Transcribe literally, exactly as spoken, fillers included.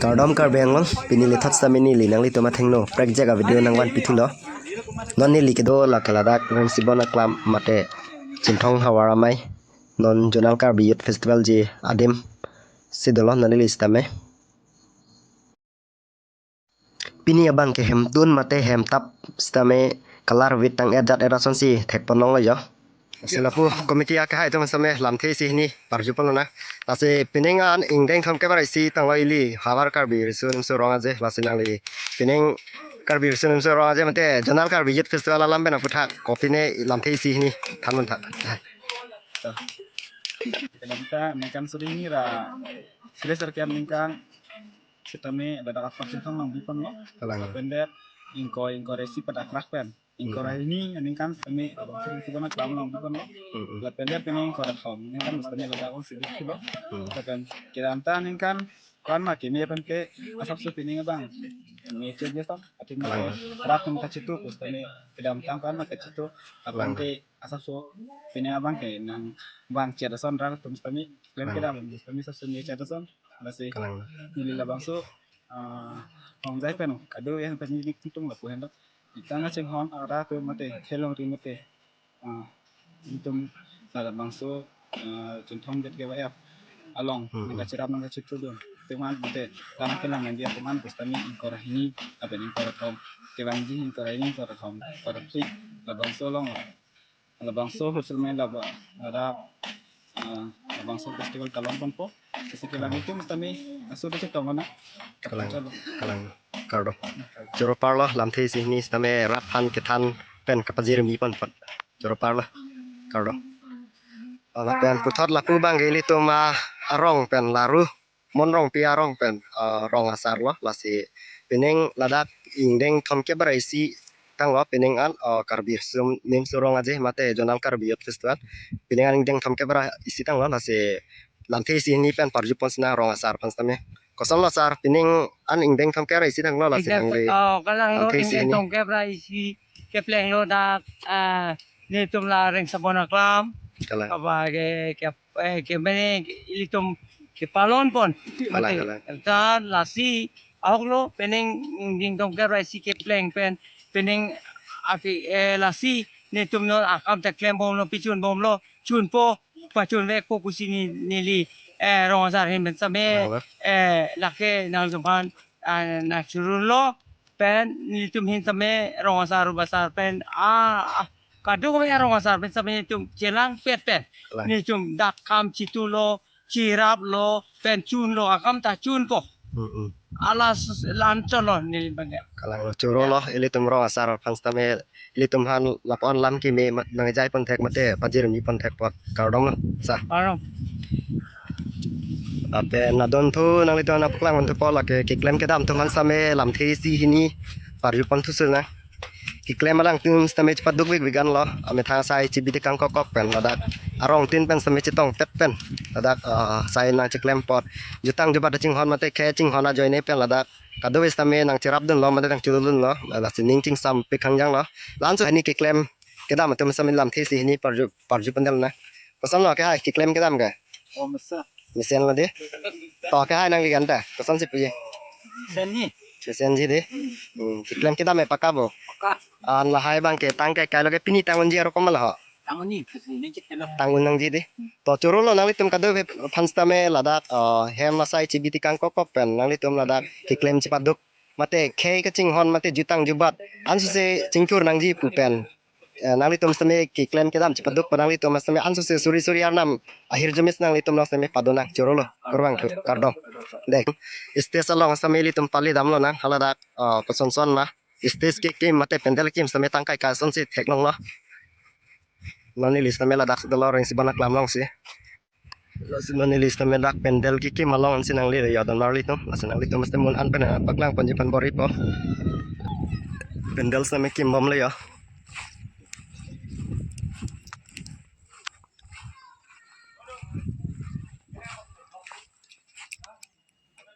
Kardom Karbi Anglong, pini lethot sitame neli nanglitum athengno prekjak a-video nangvanpithulo. Non neli kedo lake ladak Rengsibon Aklam mate Chinthong Havar Amei. Non Zonal Karbi Youth Festival ji adim si dolo non neli sitame. Pini abang ke hemtun mate hemtap sitame color vit tang-et jat-et asonsi thekpon longlo jo. Lasi lapu committee akehai atum sitame lamthe isi hini parjuponlonang. Lasi pining an ingdeng thomkep ra isi tanglo ili Havar Karbi Riso Nimso Rong Aje, lasi nangli pining Karbi Riso Nimso Rong Aje mate Zonal Karbi Youth Festival alam pen aphuthak kopine lamthe isi hini thannon tha. Kedamtang ningkan suri hini ra suri sar kiam ningkan sitame ladak aphan Chinthong nangbiponlo. Kalang. Lapen det ingkoi ingkoi ra isi pada krak pen. Ingkoi ra hini aningkan sitame abang suri sibana klam nangbiponlo. Hmm, hmm. Lapen det pini ingkoi ra thom aningkan sitame ladak aphan sibithulo. Hmm. Lapen kedamtang aningkan ko-an ma keme pen ke asapso pining abang me changes tam. Atin Kalang. Rak nang kachitu sitame kedamtang ko-an ma kachitu. Lapen Kalang. Ke asapso pining abang ke nangvang chet ason rak atum sitame klem Kalang. Kedam sitame asapso me chet ason. Lasi Kalang. Neli labangso, ah, Rongjai pen kadokave pen neli tung lapu henlo. Tang kachinghon ara atum mate, kelongri mate, ah, itum labangso, ah, Chinthong Gateway along, Hmm, hmm. Nangkachirap nangkachitu dun. Teman mate, tang kelang nangji teman pusitame ingkoi ra hini, lapen ingkoi ra thom. Kevangji ingkoi ra hini, ingkoi ra thom, ingkoi ra phli, labangso along. Labangso hostel me laba, ada, ah, labangso festival ta longponpo. Lasi kelang itum sitame aso de chetong na. Kalang, Kalang, kardom. Choro parlo, lamthe isi hini sitame rat aphan kethan pen kapajirmi ponpon. Choro parlo, kardom. Lapen puthot lapu abang ke ilitum, ah, arong pen laru. Mon Rongpi arong pen, ah, rong asarlo, lasi pining ladak ingdeng thomkep ra isi tanglo pining an, ah, Karbi Riso Nimso Rong Aje mate Zonal Karbi Youth Festival. Pining an ingdeng thomkep ra isi tanglo, lasi lamthe isi hini pen parjuponsinang rong asar aphan sitame. Kosonlo sar, pining an ingdeng thomkep ra isi tanglo, lasi Ingdeng, nangli oh, kalanglo lamthe isi ingdeng hini. Thomkep ra isi keplenglo dak, ah, nelitum la Rengsibon Aklam. Kalang. Kaba ke, ke, eh, kemene ilitum kepalonpon. Kalang, Mate, kalang. Ta lasi ahoklo pining ingdeng thomkep ra isi kepleng pen pining ati, eh, lasi nelitum non akam ta klembomlo, pichunbomlo, chunpo, pachunvekpo pusi ne-, neli, eh, rong asar ahin pen sitame, Kalang. Eh, lake nangtumphan, ah, nangchorolo pen nelitum ahin sitame rong asar, rubasar pen, ah, ah, kadokave rong asar pen sitame nelitum chelangpet pen. Kalang. Nelitum dak kam chitulo, chiraplo, pen chunlo, akam ta chunpo. Hmm, hmm. Alas lan cholo neli bangke. Kalanglo, chorolo, ilitum rong asar aphan sitame, ilitum aphan lapu-an lam keme ma-, nangjaiponthek mate pajirmipon thek apot kardomlo, sar. Kardom. Lapen adon thu nanglitum nangpaklangponthupo lake keklem kedam atum aphan sitame lamthe isi hini parjuponthusinang. Keklem alangtum sitame chepaduk vekvek anlo, amethang asai chibi tekang kokok pen ladak arongtin pen sitame chetongpet pen ladak, ah, asai nangcheklem apot. Jutang jubat chinghon mate khei chinghon ajoine pen ladak kadokave sitame nangcherapdunlo mate nangchorolunlo, lasi ning chingsampik khangjanglo. La-anso hini keklem kedam atum sitame lamthe isi hini parju, parjupondelnang. Kosonlo kehai keklem kedam ke? Oh, mesen. Mesenlo de. To kehai nangli kan ta. Kosonsi puji? Mesen ni. Mesenji de. Hmm, keklem kedam e paka bo? Paka. An lahai abang ke tang kaikailo ke pini tang unji aro komat lo ho? Tang un ni, pini chetelo. Tang un nangji de. To chorolo nanglitum kadokave aphan sitame ladak, ah, hem asai chibi tekang kokok pen nanglitum ladak keklem chepaduk. Mate khei kachinghon mate jutang jubat ansose chingthur nangji pu pen. Eh, nanglitum sitame keklem kedam chepaduk pen nanglitum sitame ansose suri suri arnam ahirjume nanglitum along sitame padonang, chorolo, kurvangthu, kardom. Dek, stage along sitame ilitum pali damlonang, haladak, ah, kosonson ma. Stage kekim mate pandal kekim sitame tang kaikai asonsi theklonglo. Non neli sitame ladak dolo Rengsibon Aklam alongsi. Lasi non neli sitame dak pandal kekim along ansi nangli yo don marli tum. Lasi nanglitum sitame mun an pen paklangponji aphan bor-ipo. Pandal sitame kimbomlo yo.